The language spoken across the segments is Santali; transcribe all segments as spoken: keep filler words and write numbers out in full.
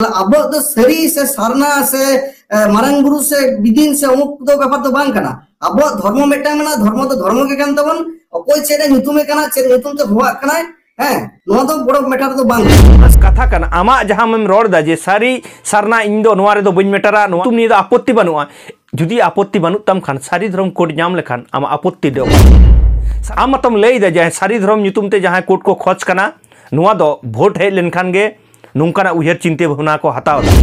ᱟᱵᱚᱣᱟᱜ ᱫᱚ ᱥᱟᱹᱨᱤ ᱥᱮ ᱥᱟᱨᱱᱟ ᱥᱮ, ᱮ, ᱢᱟᱨᱟᱝ ᱵᱩᱨᱩ ᱥᱮ ᱵᱤᱫᱤᱱ ᱥᱮ ᱚᱢᱩᱠ ᱫᱚ ᱵᱮᱯᱟᱨ ᱫᱚ ᱵᱟᱝ ᱠᱟᱱᱟ᱾ ᱟᱵᱚᱣᱟᱜ ᱫᱷᱚᱨᱢᱚ ᱢᱤᱫᱴᱟᱝ ᱢᱮᱱᱟᱜᱼᱟ, ᱫᱷᱚᱨᱢᱚ ᱫᱚ ᱫᱷᱚᱨᱢᱚ ᱜᱮ ᱠᱟᱱ ᱛᱟᱵᱚᱱ᱾ ᱚᱠᱚᱭ ᱪᱮᱫ ᱮ ᱧᱩᱛᱩᱢᱮ ᱠᱟᱱᱟ, ᱪᱮᱫ ᱧᱩᱛᱩᱢ ᱛᱮ ᱦᱚᱦᱚᱣᱟᱜ ᱠᱟᱱᱟᱭ, ᱦᱮᱸ, ᱱᱚᱣᱟ ᱫᱚ ᱵᱚᱲᱚ ᱢᱮᱴᱟᱨ ᱫᱚ ᱵᱟᱝ ᱠᱟᱱᱟ᱾ ᱵᱟᱥ ᱠᱟᱛᱷᱟ ᱠᱟᱱᱟ, ᱟᱢᱟᱜ ᱡᱟᱦᱟᱸᱢ ᱨᱚᱲ ᱮᱫᱟ ᱡᱮ ᱥᱟᱹᱨᱤ ᱥᱟᱨᱱᱟ, ᱤᱧ ᱫᱚ ᱱᱚᱣᱟ ᱨᱮᱫᱚ ᱵᱟᱹᱧ ᱢᱮᱴᱟᱨᱟ, ᱱᱚᱣᱟ ᱧᱩᱛᱩᱢ ᱱᱤᱭᱮ ᱫᱚ ᱟᱯᱚᱛᱛᱤ ᱵᱟᱹᱱᱩᱜᱼᱟ᱾ ᱡᱩᱫᱤ ᱟᱯᱚᱛᱛᱤ ᱵᱟᱹᱱᱩᱜ ᱛᱟᱢ ᱠᱷᱟᱱ, ᱥᱟᱹᱨᱤ ᱫᱷᱚᱨᱚᱢ ᱠᱳᱰ ᱧᱟᱢ ᱞᱮᱠᱷᱟᱱ ᱟᱢᱟᱜ ᱟᱯᱚᱛᱛᱤ ᱫᱚ ᱚᱠᱟ? ᱟᱢ ᱢᱟᱛᱚᱢ ᱞᱟᱹᱭ ᱮᱫᱟ ᱡᱮ ᱥᱟᱹᱨᱤ ᱫᱷᱚᱨᱚᱢ ᱧᱩᱛᱩᱢ ᱛᱮ ᱡᱟᱦᱟᱸᱭ ᱠᱳᱰ ᱠᱚ ᱠᱷᱚᱡᱽ ᱠᱟᱱᱟ, ᱱᱚᱣᱟ ᱫᱚ ᱵᱷᱳᱴ ᱦᱮᱡ ᱞᱮᱱᱠᱷᱟᱱ ᱜᱮ ᱱᱚᱝᱠᱟᱱᱟᱜ ᱩᱭᱦᱟᱹᱨ ᱪᱤᱱᱛᱟᱹ ᱵᱷᱟᱵᱽᱱᱟ ᱠᱚ ᱦᱟᱛᱟᱣ ᱮᱫᱟ᱾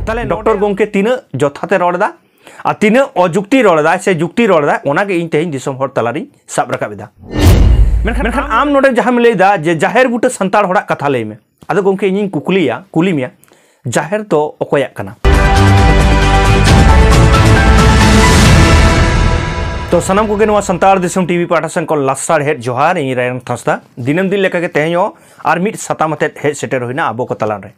ᱛᱟᱦᱞᱮ ᱰᱚᱠᱴᱚᱨ ᱜᱚᱢᱠᱮ ᱛᱤᱱᱟᱹᱜ ᱡᱚᱛᱷᱟᱛ ᱮ ᱨᱚᱲ ᱮᱫᱟ ᱟᱨ ᱛᱤᱱᱟᱹᱜ ᱚᱡᱩᱠᱛᱤ ᱨᱚᱲ ᱮᱫᱟᱭ ᱥᱮ ᱡᱩᱠᱛᱤ ᱨᱚᱲ ᱮᱫᱟᱭ, ᱚᱱᱟᱜᱮ ᱤᱧ ᱛᱮᱦᱮᱧ ᱫᱤᱥᱚᱢ ᱦᱚᱲ ᱛᱟᱞᱟᱨᱤᱧ ᱥᱟᱵ ᱨᱟᱠᱟᱵ ᱮᱫᱟ᱾ ᱢᱮᱱᱠᱷᱟᱱ, ᱢᱮᱱᱠᱷᱟᱱ ᱟᱢ ᱱᱚᱰᱮ ᱡᱟᱦᱟᱸᱢ ᱞᱟᱹᱭ ᱮᱫᱟ ᱡᱮ ᱡᱟᱦᱮᱨ ᱵᱩᱴᱟᱹ ᱥᱟᱱᱛᱟᱲ ᱦᱚᱲᱟᱜ ᱠᱟᱛᱷᱟ ᱞᱟᱹᱭ ᱢᱮ, ᱟᱫᱚ ᱜᱚᱢᱠᱮ, ᱤᱧᱤᱧ ᱠᱩᱠᱞᱤᱭᱟ, ᱠᱩᱞᱤ ᱢᱮᱭᱟ, ᱡᱟᱦᱮᱨ ᱫᱚ ᱚᱠᱚᱭᱟᱜ ᱠᱟᱱᱟ? ᱛᱚ, ᱥᱟᱱᱟᱢ ᱠᱚᱜᱮ ᱱᱚᱣᱟ ᱥᱟᱱᱛᱟᱲ ᱫᱤᱥᱚᱢ ᱴᱤᱵᱷᱤ ᱯᱟᱦᱴᱟ ᱥᱮᱱ ᱠᱷᱚᱱ ᱞᱟᱥᱟᱲ ᱦᱮᱫ ᱡᱚᱦᱟᱨ᱾ ᱤᱧ ᱨᱟᱭᱨᱚᱝ ᱛᱷᱟᱸᱥᱫᱟ᱾ ᱫᱤᱱᱟᱹᱢ ᱫᱤᱱ ᱞᱮᱠᱟᱜᱮ ᱛᱮᱦᱮᱧ ᱦᱚᱸ ᱟᱨ ᱢᱤᱫ ᱥᱟᱛᱟᱢ ᱟᱛᱮᱫ ᱦᱮᱡ ᱥᱮᱴᱮᱨ ᱦᱩᱭᱱᱟ ᱟᱵᱚ ᱠᱚ ᱛᱟᱞᱟᱨᱮ᱾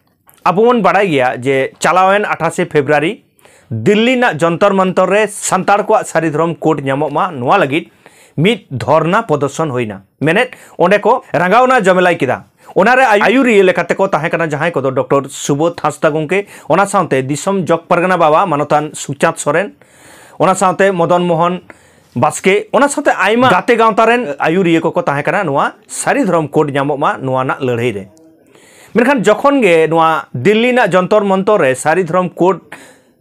ᱟᱵᱚ ᱵᱚᱱ ᱵᱟᱲᱟᱭ ᱜᱮᱭᱟ ᱡᱮ ᱪᱟᱞᱟᱣᱮᱱ ᱟᱴᱷᱟᱥᱮ ᱯᱷᱮᱵᱽᱨᱩᱣᱟᱨᱤ ᱫᱤᱞᱞᱤ ᱨᱮᱱᱟᱜ ᱡᱚᱱᱛᱚᱨ ᱢᱚᱱᱛᱚᱨ ᱨᱮ ᱥᱟᱱᱛᱟᱲ ᱠᱚᱣᱟᱜ ᱥᱟᱹᱨᱤ ᱫᱷᱚᱨᱚᱢ ᱠᱳᱰ ᱧᱟᱢᱚᱜ ᱢᱟ, ᱱᱚᱣᱟ ᱞᱟᱹᱜᱤᱫ ᱢᱤᱫ ᱫᱷᱚᱨᱱᱟ ᱯᱨᱚᱫᱚᱨᱥᱚᱱ ᱦᱩᱭᱱᱟ᱾ ᱢᱮᱱᱮᱫ, ᱚᱸᱰᱮ ᱠᱚ ᱨᱟᱸᱜᱟᱣᱱᱟ, ᱡᱚᱢᱮᱞᱟᱭ ᱠᱮᱫᱟ᱾ ᱚᱱᱟᱨᱮ ᱟᱭᱩᱨᱤᱭᱟᱹ ᱞᱮᱠᱟᱛᱮ ᱠᱚ ᱛᱟᱦᱮᱸ ᱠᱟᱱᱟ ᱡᱟᱦᱟᱸᱭ ᱠᱚᱫᱚ ᱰᱚᱠᱴᱚᱨ ᱥᱩᱵᱳᱫᱷ ᱦᱟᱸᱥᱫᱟ ᱜᱚᱢᱠᱮ, ᱚᱱᱟ ᱥᱟᱶᱛᱮ ᱫᱤᱥᱚᱢ ᱡᱚᱜᱽ ᱯᱟᱨᱜᱟᱱᱟ ᱵᱟᱵᱟ ᱢᱟᱱᱚᱛᱟᱱ ᱥᱩᱠᱪᱟᱸᱫᱽ ᱥᱚᱨᱮᱱ, ᱚᱱᱟ ᱥᱟᱶᱛᱮ ᱢᱚᱫᱚᱱ ᱢᱳᱦᱚᱱ ᱵᱟᱥᱠᱮ, ᱚᱱᱟ ᱥᱟᱶᱛᱮ ᱟᱭᱢᱟ ᱜᱟᱛᱮ ᱜᱟᱶᱛᱟ ᱨᱮᱱ ᱟᱭᱩᱨᱤᱭᱟᱹ ᱠᱚᱠᱚ ᱛᱟᱦᱮᱸ ᱠᱟᱱᱟ ᱱᱚᱣᱟ ᱥᱟᱹᱨᱤ ᱫᱷᱚᱨᱚᱢ ᱠᱳᱰ ᱧᱟᱢᱚᱜ ᱢᱟ ᱱᱚᱣᱟ ᱨᱮᱱᱟᱜ ᱞᱟᱹᱲᱦᱟᱹᱭ ᱨᱮ᱾ ᱢᱮᱱᱠᱷᱟᱱ ᱡᱚᱠᱷᱚᱱ ᱜᱮ ᱱᱚᱣᱟ ᱫᱤᱞᱞᱤ ᱨᱮᱱᱟᱜ ᱡᱚᱱᱛᱚᱨ ᱢᱚᱱᱛᱚᱨ ᱨᱮ ᱥᱟᱹᱨᱤ ᱫᱷᱚᱨᱚᱢ ᱠᱳᱰ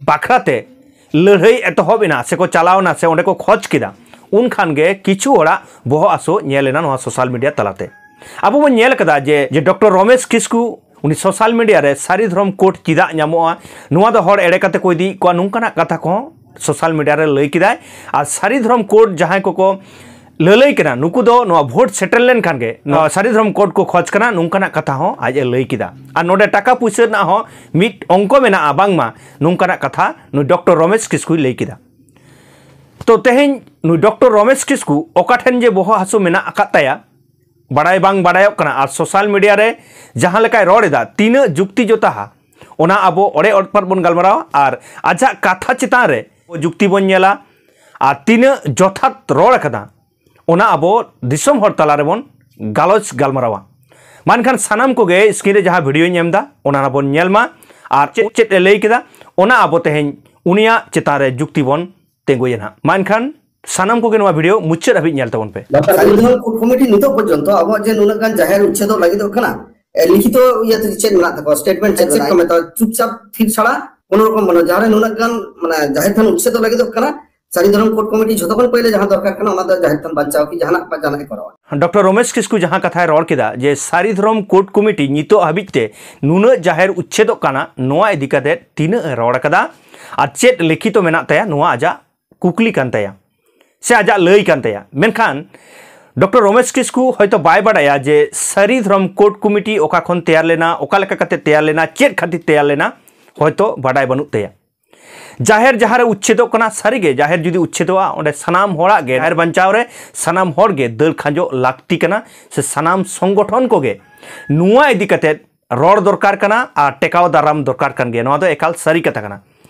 ᱵᱟᱠᱷᱨᱟ ᱛᱮ ᱞᱟᱹᱲᱦᱟᱹᱭ ᱮᱛᱚᱦᱚᱵ ᱮᱱᱟ ᱥᱮᱠᱚ ᱪᱟᱞᱟᱣ ᱮᱱᱟ ᱥᱮ ᱚᱸᱰᱮ ᱠᱚ ᱠᱷᱚᱡᱽ ᱠᱮᱫᱟ, ᱩᱱ ᱠᱷᱟᱱ ᱜᱮ ᱠᱤᱪᱷᱩ ᱦᱚᱲᱟᱜ ᱵᱚᱦᱚᱜ ᱦᱟᱹᱥᱩ ᱧᱮᱞ ᱮᱱᱟ ᱱᱚᱣᱟ ᱥᱳᱥᱟᱞ ᱢᱤᱰᱤᱭᱟ ᱛᱟᱞᱟᱛᱮ᱾ ᱟᱵᱚ ᱵᱚᱱ ᱧᱮᱞ ᱠᱟᱫᱟ ᱡᱮ, ᱡᱮ ᱰᱚᱠᱴᱚᱨ ᱨᱚᱢᱮᱥ ᱠᱤᱥᱠᱩ ᱩᱱᱤ ᱥᱳᱥᱟᱞ ᱢᱤᱰᱤᱭᱟ ᱨᱮ ᱥᱟᱹᱨᱤ ᱫᱷᱚᱨᱚᱢ ᱠᱳᱰ ᱪᱮᱫᱟᱜ ᱧᱟᱢᱚᱜᱼᱟ, ᱱᱚᱣᱟ ᱫᱚ ᱦᱚᱲ ᱮᱲᱮ ᱠᱟᱛᱮ ᱠᱚ ᱤᱫᱤᱭᱮᱫ ᱠᱚᱣᱟ, ᱱᱚᱝᱠᱟᱱᱟᱜ ᱠᱟᱛᱷᱟ ᱠᱚᱦᱚᱸ ᱥᱳᱥᱟᱞ ᱢᱤᱰᱤᱭᱟ ᱨᱮ ᱞᱟᱹᱭ ᱠᱮᱫᱟᱭ᱾ ᱟᱨ ᱥᱟᱹᱨᱤ ᱫᱷᱚᱨᱚᱢ ᱠᱳᱰ ᱡᱟᱦᱟᱸᱭ ᱠᱚᱠᱚ ᱞᱟᱹᱞᱟᱹᱭ ᱠᱟᱱᱟ, ᱱᱩᱠᱩ ᱫᱚ ᱱᱚᱣᱟ ᱵᱷᱳᱴ ᱥᱮᱴᱮᱨ ᱞᱮᱱᱠᱷᱟᱱ ᱜᱮ ᱱᱚᱣᱟ ᱥᱟᱹᱨᱤ ᱫᱷᱚᱨᱚᱢ ᱠᱳᱰ ᱠᱚ ᱠᱷᱚᱡᱽ ᱠᱟᱱᱟ, ᱱᱚᱝᱠᱟᱱᱟᱜ ᱠᱟᱛᱷᱟ ᱦᱚᱸ ᱟᱡ ᱮ ᱞᱟᱹᱭ ᱠᱮᱫᱟ᱾ ᱟᱨ ᱱᱚᱰᱮ ᱴᱟᱠᱟ ᱯᱩᱭᱥᱟᱹ ᱨᱮᱱᱟᱜ ᱦᱚᱸ ᱢᱤᱫ ᱚᱝᱠᱚ ᱢᱮᱱᱟᱜᱼᱟ ᱵᱟᱝᱢᱟ, ᱱᱚᱝᱠᱟᱱᱟᱜ ᱠᱟᱛᱷᱟ ᱱᱩᱭ ᱰᱚᱠᱴᱚᱨ ᱨᱚᱢᱮᱥ ᱠᱤᱥᱠᱩᱭ ᱞᱟᱹᱭ ᱠᱮᱫᱟ᱾ ᱛᱚ, ᱛᱮᱦᱮᱧ ᱱᱩᱭ ᱰᱚᱠᱴᱚᱨ ᱨᱚᱢᱮᱥ ᱠᱤᱥᱠᱩ ᱚᱠᱟ ᱴᱷᱮᱱ ᱡᱮ ᱵᱚᱦᱚᱜ ᱦᱟᱹᱥᱩ ᱢᱮᱱᱟᱜ ᱟᱠᱟᱫ ᱛᱟᱭᱟ, ᱵᱟᱲᱟᱭ ᱵᱟᱝ ᱵᱟᱲᱟᱭᱚᱜ ᱠᱟᱱᱟ᱾ ᱟᱨ ᱥᱳᱥᱟᱞ ᱢᱤᱰᱤᱭᱟ ᱨᱮ ᱡᱟᱦᱟᱸ ᱞᱮᱠᱟᱭ ᱨᱚᱲ ᱮᱫᱟ, ᱛᱤᱱᱟᱹᱜ ᱡᱩᱠᱛᱤ ᱡᱚᱛᱟᱦᱟ, ᱚᱱᱟ ᱟᱵᱚ ᱚᱲᱮ ᱚᱲᱯᱟᱨ ᱵᱚᱱ ᱜᱟᱞᱢᱟᱨᱟᱣᱟ᱾ ᱟᱨ ᱟᱡᱟᱜ ᱠᱟᱛᱷᱟ ᱪᱮᱛᱟᱱ ᱨᱮ ᱡᱩᱠᱛᱤ ᱵᱚᱱ ᱧᱮᱞᱟ ᱟᱨ ᱛᱤᱱᱟᱹᱜ ᱡᱚᱛᱷᱟᱛ ᱨᱚᱲ ᱟᱠᱟᱫᱟ, ᱚᱱᱟ ᱟᱵᱚ ᱫᱤᱥᱚᱢ ᱦᱚᱲ ᱛᱟᱞᱟ ᱨᱮᱵᱚᱱ ᱜᱟᱞᱚᱪ ᱜᱟᱞᱢᱟᱨᱟᱣᱟ᱾ ᱢᱟ ᱮᱱᱠᱷᱟᱱ ᱥᱟᱱᱟᱢ ᱠᱚᱜᱮ screen ᱨᱮ ᱡᱟᱦᱟᱸ video ᱧ ᱮᱢ ᱮᱫᱟ, ᱚᱱᱟ ᱵᱚᱱ ᱧᱮᱞ ᱢᱟ᱾ ᱟᱨ ᱪᱮᱫ ᱪᱮᱫ ᱮ ᱞᱟᱹᱭ ᱠᱮᱫᱟ, ᱚᱱᱟ ᱟᱵᱚ ᱛᱮᱦᱮᱧ ᱩᱱᱤᱭᱟᱜ ᱪᱮᱛᱟᱱ ᱨᱮ ᱡᱩᱠᱛᱤ ᱵᱚᱱ ᱛᱤᱸᱜᱩᱭᱟ ᱱᱟᱦᱟᱜ᱾ ᱢᱟ ᱮᱱᱠᱷᱟᱱ ᱥᱟᱱᱟᱢ ᱠᱚᱜᱮ ᱱᱚᱣᱟ ᱵᱷᱤᱰᱤᱭᱳ ᱢᱩᱪᱟᱹᱫ ᱦᱟᱹᱵᱤᱡ ᱧᱮᱞ ᱛᱟᱵᱚᱱ ᱯᱮ᱾ ᱰᱚᱠᱴᱚᱨ ᱥᱟᱹᱨᱤ ᱫᱷᱚᱨᱚᱢ ᱠᱳᱰ ᱠᱚᱢᱤᱴᱤ ᱱᱤᱛᱚᱜ ᱯᱚᱨᱡᱚᱱᱛᱚ ᱟᱵᱚᱣᱟᱜ ᱡᱮ ᱱᱩᱱᱟᱹᱜ ᱜᱟᱱ ᱡᱟᱦᱮᱨ ᱩᱪᱪᱷᱮᱫᱚᱜ ᱞᱟᱹᱜᱤᱫᱚᱜ ᱠᱟᱱᱟ, ᱮ, ᱞᱤᱠᱷᱤᱛᱚ ᱤᱭᱟᱹᱛᱮ ᱪᱮᱫ ᱢᱮᱱᱟᱜ ᱛᱟᱠᱚᱣᱟ, ᱥᱴᱮᱴᱢᱮᱱᱴ ᱪᱮᱫ ᱪᱮᱫ ᱢᱮᱱᱟᱜᱼᱟ? ᱠᱚ ᱢᱮᱛᱟᱜᱼᱟ, ᱪᱩᱯᱪᱟᱯ ᱛᱷᱤᱨ ᱪᱷᱟᱲᱟ ᱠᱳᱱᱳ ᱨᱚᱠᱚᱢ ᱵᱟᱹᱱᱩᱜᱼᱟ᱾ ᱡᱟᱦᱟᱸᱨᱮ ᱱᱩᱱᱟᱹᱜ ᱜᱟᱱ, ᱢᱟᱱᱮ, ᱡᱟᱦᱮᱨ ᱛᱷᱟᱱ ᱩᱪᱪᱷᱮᱫᱚᱜ ᱞᱟᱹᱜᱤᱫᱚᱜ ᱠᱟᱱᱟ, ᱥᱟᱹᱨᱤ ᱫᱷᱚᱨᱚᱢ ᱠᱳᱰ ᱠᱚᱢᱤᱴᱤ ᱡᱷᱚᱛᱚ ᱠᱷᱚᱱ ᱯᱟᱹᱭᱞᱟᱹ ᱡᱟᱦᱟᱸ ᱫᱚᱨᱠᱟᱨ ᱠᱟᱱᱟ, ᱚᱱᱟ ᱫᱚ ᱡᱟᱦᱮᱨ ᱛᱷᱟᱱ ᱵᱟᱧᱪᱟᱣ ᱠᱤ ᱡᱟᱦᱟᱱᱟᱜ ᱵᱟ ᱡᱟᱦᱟᱱᱟᱜ ᱮ ᱠᱚᱨᱟᱣᱟ᱾ ᱰᱚᱠᱴᱚᱨ ᱨᱚᱢᱮᱥ ᱠᱤᱥᱠᱩ ᱡᱟᱦᱟᱸ ᱠᱟᱛᱷᱟᱭ ᱨᱚᱲ ᱠᱮᱫᱟ ᱡᱮ ᱥᱟᱹᱨᱤ ᱫᱷᱚᱨᱚᱢ ᱠᱳᱰ ᱠᱚᱢᱤᱴᱤ ᱱᱤᱛᱚᱜ ᱦᱟᱹᱵᱤᱡ ᱛᱮ ᱱᱩᱱᱟᱹᱜ ᱡᱟᱦᱮᱨ ᱩᱪᱪᱷᱮᱫᱚᱜ ᱠᱟᱱᱟ, ᱱᱚᱣᱟ ᱤᱫᱤ ᱠᱟᱛᱮ ᱛᱤᱱᱟᱹᱜ ᱮ ᱨᱚᱲ ᱠᱟᱫᱟ ᱟᱨ ᱪᱮᱫ ᱞᱤᱠᱷᱤᱛᱚ ᱢᱮᱱᱟᱜ ᱛᱟᱭᱟ, ᱱᱚᱣᱟ ᱟᱡᱟᱜ ᱠᱩᱠᱞᱤ ᱠᱟᱱ ᱛᱟᱭᱟ ᱥᱮ ᱟᱡᱟᱜ ᱞᱟᱹᱭ ᱠᱟᱱ ᱛᱟᱭᱟ᱾ ᱢᱮᱱᱠᱷᱟᱱ ᱰᱚᱠᱴᱚᱨ ᱨᱚᱢᱮᱥ ᱠᱤᱥᱠᱩ ᱦᱚᱭᱛᱳ ᱵᱟᱭ ᱵᱟᱰᱟᱭᱟ ᱡᱮ ᱥᱟᱹᱨᱤ ᱫᱷᱚᱨᱚᱢ ᱠᱳᱰ ᱠᱚᱢᱤᱴᱤ ᱚᱠᱟ ᱠᱷᱚᱱ ᱛᱮᱭᱟᱨ ᱞᱮᱱᱟ, ᱚᱠᱟ ᱞᱮᱠᱟ ᱠᱟᱛᱮ ᱛᱮᱭᱟᱨ ᱞᱮᱱᱟ, ᱪᱮᱫ ᱠᱷᱟᱹᱛᱤᱨ ᱛᱮᱭᱟᱨ ᱞᱮᱱᱟ, ᱦᱚᱭᱛᱳ ᱵᱟᱰᱟᱭ ᱵᱟᱹᱱᱩᱜ ᱛᱟᱭᱟ᱾ ᱡᱟᱦᱮᱨ ᱡᱟᱦᱟᱸ ᱨᱮ ᱩᱪᱪᱷᱮᱫᱚᱜ ᱠᱟᱱᱟ, ᱥᱟᱹᱨᱤᱜᱮ ᱡᱟᱦᱮᱨ ᱡᱩᱫᱤ ᱩᱪᱪᱷᱮᱫᱚᱜᱼᱟ, ᱚᱸᱰᱮ ᱥᱟᱱᱟᱢ ᱦᱚᱲᱟᱜ ᱜᱮ, ᱡᱟᱦᱮᱨ ᱵᱟᱧᱪᱟᱣ ᱨᱮ ᱥᱟᱱᱟᱢ ᱦᱚᱲ ᱜᱮ ᱫᱟᱹᱲ ᱠᱷᱟᱸᱡᱚᱜ ᱞᱟᱹᱠᱛᱤ ᱠᱟᱱᱟ, ᱥᱮ ᱥᱟᱱᱟᱢ ᱥᱚᱝᱜᱚᱴᱷᱚᱱ ᱠᱚᱜᱮ ᱱᱚᱣᱟ ᱤᱫᱤ ᱠᱟᱛᱮ ᱨᱚᱲ ᱫᱚᱨᱠᱟᱨ ᱠᱟᱱᱟ ᱟᱨ ᱴᱮᱠᱟᱣ ᱫᱟᱨᱟᱢ ᱫᱚᱨᱠᱟᱨ ᱠᱟᱱ ᱜᱮᱭᱟ᱾ ᱱᱚᱣᱟ ᱫᱚ ᱮᱠᱟᱞ ᱥᱟᱹᱨᱤ ᱠᱟᱛᱷᱟ ᱠᱟᱱᱟ᱾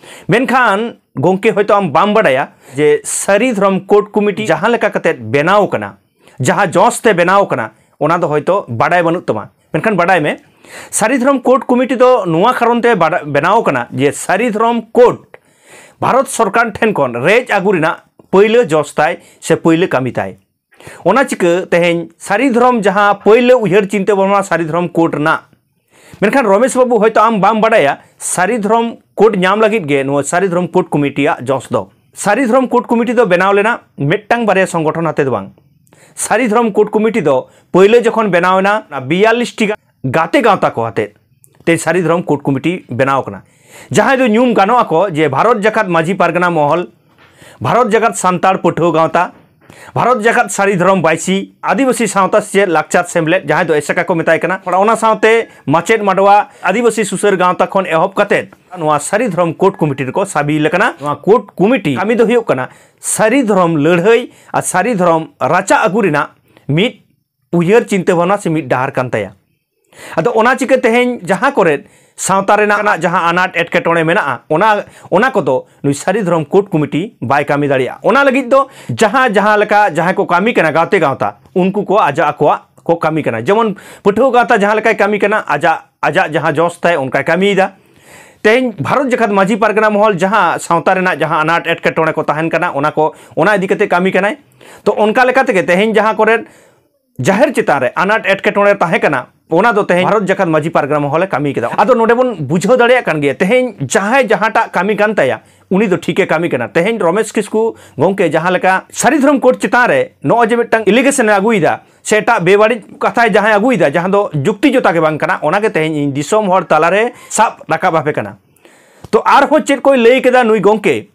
ᱢᱮᱱᱠᱷᱟᱱ ᱜᱚᱢᱠᱮ, ᱦᱚᱭᱛᱳ ᱟᱢ ᱵᱟᱢ ᱵᱟᱰᱟᱭᱟ ᱡᱮ ᱥᱟᱹᱨᱤ ᱫᱷᱚᱨᱚᱢ ᱠᱳᱰ ᱠᱚᱢᱤᱴᱤ ᱡᱟᱦᱟᱸ ᱞᱮᱠᱟ ᱠᱟᱛᱮ ᱵᱮᱱᱟᱣ ᱠᱟᱱᱟ, ᱡᱟᱦᱟᱸ ᱡᱚᱥ ᱛᱮ ᱵᱮᱱᱟᱣ ᱠᱟᱱᱟ, ᱚᱱᱟ ᱫᱚ ᱦᱚᱭᱛᱳ ᱵᱟᱰᱟᱭ ᱵᱟᱹᱱᱩᱜ ᱛᱟᱢᱟ᱾ ᱢᱮᱱᱠᱷᱟᱱ ᱵᱟᱰᱟᱭ ᱢᱮ, ᱥᱟᱹᱨᱤ ᱫᱷᱚᱨᱚᱢ ᱠᱳᱰ ᱠᱚᱢᱤᱴᱤ ᱫᱚ ᱱᱚᱣᱟ ᱠᱟᱨᱚᱱ ᱛᱮ ᱵᱟᱰᱟ-, ᱵᱮᱱᱟᱣ ᱠᱟᱱᱟ ᱡᱮ ᱥᱟᱹᱨᱤ ᱫᱷᱚᱨᱚᱢ ᱠᱳᱰ ᱵᱷᱟᱨᱚᱛ ᱥᱚᱨᱠᱟᱨ ᱴᱷᱮᱱ ᱠᱷᱚᱱ ᱨᱮᱡ ᱟᱹᱜᱩ ᱨᱮᱱᱟᱜ ᱯᱟᱹᱭᱞᱟᱹ ᱡᱚᱥ ᱛᱟᱭ ᱥᱮ ᱯᱟᱹᱭᱞᱟᱹ ᱠᱟᱹᱢᱤ ᱛᱟᱭ᱾ ᱚᱱᱟ ᱪᱤᱠᱟᱹ ᱛᱮᱦᱮᱧ ᱥᱟᱹᱨᱤ ᱫᱷᱚᱨᱚᱢ ᱡᱟᱦᱟᱸ ᱯᱟᱹᱭᱞᱟᱹ ᱩᱭᱦᱟᱹᱨ ᱪᱤᱱᱛᱟᱹ ᱵᱷᱟᱵᱽᱱᱟ ᱥᱟᱹᱨᱤ ᱫᱷᱚᱨᱚᱢ ᱠᱳᱰ ᱨᱮᱱᱟᱜ, ᱢᱮᱱᱠᱷᱟᱱ ᱨᱚᱢᱮᱥ ᱵᱟᱹᱵᱩ, ᱦᱚᱭᱛᱳ ᱟᱢ ᱵᱟᱢ ᱵᱟᱰᱟᱭᱟ, ᱥᱟᱹᱨᱤ ᱫᱷᱚᱨᱚᱢ ᱠᱳᱰ ᱧᱟᱢ ᱞᱟᱹᱜᱤᱫ ᱜᱮ ᱱᱚᱣᱟ ᱥᱟᱹᱨᱤ ᱫᱷᱚᱨᱚᱢ ᱠᱳᱰ ᱠᱚᱢᱤᱴᱤᱭᱟᱜ ᱡᱚᱥ ᱫᱚ᱾ ᱥᱟᱹᱨᱤ ᱫᱷᱚᱨᱚᱢ ᱠᱳᱰ ᱠᱚᱢᱤᱴᱤ ᱫᱚ ᱵᱮᱱᱟᱣ ᱞᱮᱱᱟ ᱢᱤᱫᱴᱟᱝ ᱵᱟᱨᱭᱟ ᱥᱚᱝᱜᱚᱴᱷᱚᱱ ᱟᱛᱮ ᱫᱚ ᱵᱟᱝ᱾ ᱥᱟᱹᱨᱤ ᱫᱷᱚᱨᱚᱢ ᱠᱳᱰ ᱠᱚᱢᱤᱴᱤ ᱫᱚ ᱯᱟᱹᱭᱞᱟᱹ ᱡᱚᱠᱷᱚᱱ ᱵᱮᱱᱟᱣ ᱮᱱᱟ, ᱚᱱᱟ ᱵᱤᱭᱟᱞᱞᱤᱥ ᱴᱤ ᱜᱟᱱ ᱜᱟᱛᱮ ᱜᱟᱶᱛᱟ ᱠᱚ ᱟᱛᱮ ᱛᱮ ᱥᱟᱹᱨᱤ ᱫᱷᱚᱨᱚᱢ ᱠᱳᱰ ᱠᱚᱢᱤᱴᱤ ᱵᱮᱱᱟᱣ ᱠᱟᱱᱟ, ᱡᱟᱦᱟᱸᱭ ᱫᱚ ᱧᱩᱢ ᱜᱟᱱᱚᱜ ᱟᱠᱚ ᱡᱮ ᱵᱷᱟᱨᱚᱛ ᱡᱟᱠᱟᱛ ᱢᱟᱹᱡᱷᱤ ᱯᱟᱨᱜᱟᱱᱟ ᱢᱚᱦᱚᱞ, ᱵᱷᱟᱨᱚᱛ ᱡᱟᱠᱟᱛ ᱥᱟᱱᱛᱟᱲ ᱯᱟᱹᱴᱷᱩᱣᱟᱹ ᱜᱟᱶᱛᱟ, ᱵᱷᱟᱨᱚᱛ ᱡᱟᱠᱟᱛ ᱥᱟᱹᱨᱤ ᱫᱷᱚᱨᱚᱢ ᱵᱟᱭᱥᱤ, ᱟᱹᱫᱤᱵᱟᱹᱥᱤ ᱥᱟᱶᱛᱟ ᱥᱮᱪᱮᱫ ᱞᱟᱠᱪᱟᱨ ᱥᱮᱢᱞᱮᱫ, ᱡᱟᱦᱟᱸᱭ ᱫᱚ ᱮᱥᱮᱠᱟ ᱠᱚ ᱢᱮᱛᱟᱭ ᱠᱟᱱᱟ, ᱚᱱᱟ ᱥᱟᱶᱛᱮ ᱢᱟᱪᱮᱫ ᱢᱟᱰᱣᱟ, ᱟᱹᱫᱤᱵᱟᱹᱥᱤ ᱥᱩᱥᱟᱹᱨ ᱜᱟᱶᱛᱟ ᱠᱷᱚᱱ ᱮᱦᱚᱵ ᱠᱟᱛᱮ ᱱᱚᱣᱟ ᱥᱟᱹᱨᱤ ᱫᱷᱚᱨᱚᱢ ᱠᱳᱰ ᱠᱚᱢᱤᱴᱤ ᱨᱮᱠᱚ ᱥᱟᱹᱵᱤᱞ ᱟᱠᱟᱱᱟ᱾ ᱱᱚᱣᱟ ᱠᱳᱰ ᱠᱚᱢᱤᱴᱤ ᱠᱟᱹᱢᱤ ᱫᱚ ᱦᱩᱭᱩᱜ ᱠᱟᱱᱟ ᱥᱟᱹᱨᱤ ᱫᱷᱚᱨᱚᱢ ᱞᱟᱹᱲᱦᱟᱹᱭ ᱟᱨ ᱥᱟᱹᱨᱤ ᱫᱷᱚᱨᱚᱢ ᱨᱟᱪᱟ ᱟᱹᱜᱩ ᱨᱮᱱᱟᱜ ᱢᱤᱫ ᱩᱭᱦᱟᱹᱨ ᱪᱤᱱᱛᱟᱹ ᱵᱷᱟᱵᱽᱱᱟ ᱥᱮ ᱢᱤᱫ ᱰᱟᱦᱟᱨ ᱠᱟᱱ ᱛᱟᱭᱟ᱾ ᱟᱫᱚ ᱚᱱᱟ ᱪᱤᱠᱟᱹ ᱛᱮᱦᱮᱧ ᱡᱟᱦᱟᱸ ᱠᱚᱨᱮ ᱥᱟᱶᱛᱟ ᱨᱮᱱᱟᱜ ᱡᱟᱦᱟᱸ ᱟᱱᱟᱴ ᱮᱴᱠᱮᱴᱚᱬᱮ ᱢᱮᱱᱟᱜᱼᱟ, ᱚᱱᱟ, ᱚᱱᱟ ᱠᱚᱫᱚ ᱱᱩᱭ ᱥᱟᱹᱨᱤ ᱫᱷᱚᱨᱚᱢ ᱠᱳᱰ ᱠᱚᱢᱤᱴᱤ ᱵᱟᱭ ᱠᱟᱹᱢᱤ ᱫᱟᱲᱮᱭᱟᱜᱼᱟ᱾ ᱚᱱᱟ ᱞᱟᱹᱜᱤᱫ ᱫᱚ ᱡᱟᱦᱟᱸ, ᱡᱟᱦᱟᱸ ᱞᱮᱠᱟ ᱡᱟᱦᱟᱸᱭ ᱠᱚ ᱠᱟᱹᱢᱤ ᱠᱟᱱᱟ, ᱜᱟᱛᱮ ᱜᱟᱶᱛᱟ, ᱩᱱᱠᱩ ᱠᱚ ᱟᱡᱟᱜ ᱟᱠᱚᱣᱟᱜ ᱠᱚ ᱠᱟᱹᱢᱤ ᱠᱟᱱᱟ᱾ ᱡᱮᱢᱚᱱ ᱯᱟᱹᱴᱷᱩᱣᱟᱹ ᱜᱟᱶᱛᱟ ᱡᱟᱦᱟᱸ ᱞᱮᱠᱟᱭ ᱠᱟᱹᱢᱤ ᱠᱟᱱᱟ, ᱟᱡᱟᱜ, ᱟᱡᱟᱜ ᱡᱟᱦᱟᱸ ᱡᱚᱥ ᱛᱟᱭ, ᱚᱱᱠᱟᱭ ᱠᱟᱹᱢᱤᱭᱮᱫᱟ᱾ ᱛᱮᱦᱮᱧ ᱵᱷᱟᱨᱚᱛ ᱡᱟᱠᱟᱛ ᱢᱟᱹᱡᱷᱤ ᱯᱟᱨᱜᱟᱱᱟ ᱢᱚᱦᱚᱞ ᱡᱟᱦᱟᱸ ᱥᱟᱶᱛᱟ ᱨᱮᱱᱟᱜ ᱡᱟᱦᱟᱸ ᱟᱱᱟᱴ ᱮᱴᱠᱮᱴᱚᱬᱮ ᱠᱚ ᱛᱟᱦᱮᱱ ᱠᱟᱱᱟ, ᱚᱱᱟ ᱠᱚ, ᱚᱱᱟ ᱤᱫᱤ ᱠᱟᱛᱮ ᱠᱟᱹᱢᱤ ᱠᱟᱱᱟᱭ᱾ ᱛᱚ ᱚᱱᱠᱟ ᱞᱮᱠᱟ ᱛᱮᱜᱮ ᱛᱮᱦᱮᱧ ᱡᱟᱦᱟᱸ ᱠᱚᱨᱮ ᱡᱟᱦᱮᱨ ᱪᱮᱛᱟᱱ ᱨᱮ ᱟᱱᱟᱴ ᱮᱴᱠᱮᱴᱚᱬᱮ ᱛᱟᱦᱮᱸ ᱠᱟᱱᱟ, ᱚᱱᱟ ᱫᱚ ᱛᱮᱦᱮᱧ ᱵᱷᱟᱨᱚᱛ ᱡᱟᱠᱟᱛ ᱢᱟᱹᱡᱷᱤ ᱯᱟᱨᱜᱟᱱᱟ ᱢᱚᱦᱚᱞᱮ ᱠᱟᱹᱢᱤ ᱠᱮᱫᱟ᱾ ᱟᱫᱚ ᱱᱚᱰᱮ ᱵᱚᱱ ᱵᱩᱡᱷᱟᱹᱣ ᱫᱟᱲᱮᱭᱟᱜ ᱠᱟᱱ ᱜᱮᱭᱟ, ᱛᱮᱦᱮᱧ ᱡᱟᱦᱟᱸᱭ ᱡᱟᱦᱟᱸᱴᱟᱜ ᱠᱟᱹᱢᱤ ᱠᱟᱱ ᱛᱟᱭᱟ, ᱩᱱᱤ ᱫᱚ ᱴᱷᱤᱠᱮ ᱠᱟᱹᱢᱤ ᱠᱟᱱᱟ᱾ ᱛᱮᱦᱮᱧ ᱨᱚᱢᱮᱥ ᱠᱤᱥᱠᱩ ᱜᱚᱢᱠᱮ ᱡᱟᱦᱟᱸ ᱞᱮᱠᱟ ᱥᱟᱹᱨᱤ ᱫᱷᱚᱨᱚᱢ ᱠᱳᱰ ᱪᱮᱛᱟᱱ ᱨᱮ ᱱᱚᱜᱼᱚᱭ ᱡᱮ ᱢᱤᱫᱴᱟᱝ ᱟᱞᱤᱜᱮᱥᱚᱱ ᱮ ᱟᱹᱜᱩᱭᱮᱫᱟ, ᱥᱮ ᱮᱴᱟᱜ ᱵᱮᱵᱟᱹᱲᱤᱡ ᱠᱟᱛᱷᱟᱭ ᱡᱟᱦᱟᱸᱭ ᱟᱹᱜᱩᱭᱮᱫᱟ, ᱡᱟᱦᱟᱸ ᱫᱚ ᱡᱩᱠᱛᱤ ᱡᱚᱛᱟ ᱜᱮ ᱵᱟᱝ ᱠᱟᱱᱟ, ᱚᱱᱟᱜᱮ ᱛᱮᱦᱮᱧ ᱤᱧ ᱫᱤᱥᱚᱢ ᱦᱚᱲ ᱛᱟᱞᱟᱨᱮ ᱥᱟᱵ ᱨᱟᱠᱟᱵ ᱟᱯᱮ ᱠᱟᱱᱟ᱾ ᱛᱚ ᱟᱨᱦᱚᱸ ᱪᱮᱫ ᱠᱚᱭ ᱞᱟᱹᱭ ᱠᱮᱫᱟ ᱱᱩᱭ ᱜᱚᱢᱠᱮ,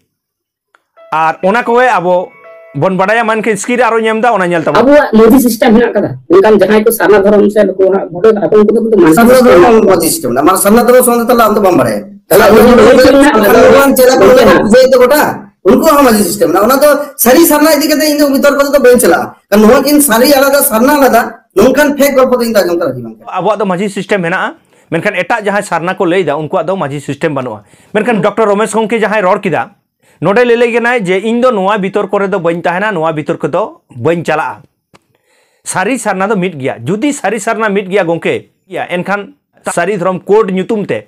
ᱟᱨ ᱚᱱᱟ ᱠᱚᱜᱮ ᱟᱵᱚ ᱵᱚᱱ ᱵᱟᱰᱟᱭᱟ᱾ ᱢᱟ ᱮᱱᱠᱷᱟᱱ screen ᱨᱮ ᱟᱨᱚᱧ ᱮᱢ ᱮᱫᱟ, ᱚᱱᱟ ᱧᱮᱞ ᱛᱟᱵᱚᱱ᱾ ᱟᱵᱚᱣᱟᱜ ᱢᱟᱹᱡᱷᱤ system ᱦᱮᱱᱟᱜ ᱠᱟᱫᱟ, ᱢᱮᱱᱠᱷᱟᱱ ᱡᱟᱦᱟᱸᱭ ᱠᱚ ᱥᱟᱨᱱᱟ ᱫᱷᱚᱨᱚᱢ ᱥᱮ ᱱᱩᱠᱩ ᱦᱟᱸᱜ ᱵᱷᱚᱸᱰ ᱟᱠᱚ, ᱩᱱᱠᱩ ᱫᱚ ᱠᱤᱱᱛᱩ ᱢᱟᱹᱡᱷᱤ ᱥᱟᱨᱱᱟ system ᱫᱷᱚᱨᱚᱢ ᱢᱮᱱᱟᱜ ᱢᱟᱹᱡᱷᱤ system ᱢᱮᱱᱟᱜᱼᱟ᱾ ᱢᱟ ᱥᱟᱨᱱᱟ ᱫᱷᱚᱨᱚᱢ ᱥᱚᱸᱜᱮ ᱛᱟᱦᱞᱮ ᱟᱢ ᱫᱚ ᱵᱟᱢ ᱵᱟᱲᱟᱭᱟ᱾ ᱛᱟᱦᱞᱮ ᱟᱵᱚ ᱫᱚ ᱢᱟᱹᱡᱷᱤ ᱢᱮᱱᱟᱜ ᱠᱚᱣᱟ᱾ ᱯᱩᱡᱟᱹᱭ ᱛᱮ ᱜᱚᱴᱟ, ᱩᱱᱠᱩᱣᱟᱜ ᱦᱚᱸ ᱢᱟᱹᱡᱷᱤ system ᱢᱮᱱᱟᱜᱼᱟ᱾ ᱚᱱᱟ ᱫᱚ ᱥᱟᱹᱨᱤ ᱥᱟᱨᱱᱟ ᱤᱫᱤ ᱠᱟᱛᱮ ᱤᱧ ᱫᱚ ᱵᱤᱛᱚᱨᱠᱚ ᱫᱚ ᱵᱟᱹᱧ ᱪᱟᱞᱟᱜᱼᱟ᱾ ᱠᱟᱨᱚᱱ ᱱᱚᱣᱟ ᱠᱤᱱ ᱥᱟᱹᱨᱤ ᱟᱞᱟᱫᱟ, ᱥᱟᱨᱱᱟ ᱟᱞᱟᱫᱟ, ᱱᱚᱝᱠᱟᱱ fake ᱜᱚᱞᱯᱚ ᱫᱚ ᱤᱧ ᱫᱚ ᱟᱸᱡᱚᱢ ᱛᱮ ᱨᱟᱡᱤ ᱵᱟᱝ ᱠᱟᱱᱟ᱾ ᱟᱵᱚᱣᱟᱜ ᱫᱚ ᱢᱟᱹᱡᱷᱤ system ᱢᱮᱱᱟᱜᱼᱟ, ᱢᱮᱱᱠᱷᱟᱱ ᱮᱴᱟᱜ ᱡᱟᱦᱟᱸᱭ ᱥᱟᱨᱱᱟ ᱠᱚ ᱞᱟᱹᱭᱫᱟ, ᱩᱱᱠᱩᱣᱟᱜ ᱫᱚ ᱢᱟᱹᱡᱷᱤ system ᱵᱟᱹᱱᱩᱜᱼᱟ᱾ ᱢᱮᱱᱠᱷᱟᱱ ᱰᱚᱠᱴᱚᱨ ᱨᱚᱢᱮᱥ ᱜᱚᱢᱠᱮ ᱡᱟᱦᱟᱸᱭ ᱨᱚᱲ ᱠᱮᱫᱟ, ᱱᱚᱰᱮ ᱞᱟᱹᱭ ᱞᱟᱹᱭ ᱠᱟᱱᱟᱭ ᱡᱮ ᱤᱧ ᱫᱚ ᱱᱚᱣᱟ ᱵᱤᱛᱚᱨᱠᱚ ᱨᱮᱫᱚ ᱵᱟᱹᱧ ᱛᱟᱦᱮᱱᱟ, ᱱᱚᱣᱟ ᱵᱤᱛᱚᱨᱠᱚ ᱫᱚ ᱵᱟᱹᱧ ᱪᱟᱞᱟᱜᱼᱟ᱾ ᱥᱟᱹᱨᱤ ᱥᱟᱨᱱᱟ ᱫᱚ ᱢᱤᱫ ᱜᱮᱭᱟ᱾ ᱡᱩᱫᱤ ᱥᱟᱹᱨᱤ ᱥᱟᱨᱱᱟ ᱢᱤᱫ ᱜᱮᱭᱟ ᱜᱚᱢᱠᱮ, ᱮᱱᱠᱷᱟᱱ ᱥᱟᱹᱨᱤ ᱫᱷᱚᱨᱚᱢ ᱠᱳᱰ ᱧᱩᱛᱩᱢ ᱛᱮ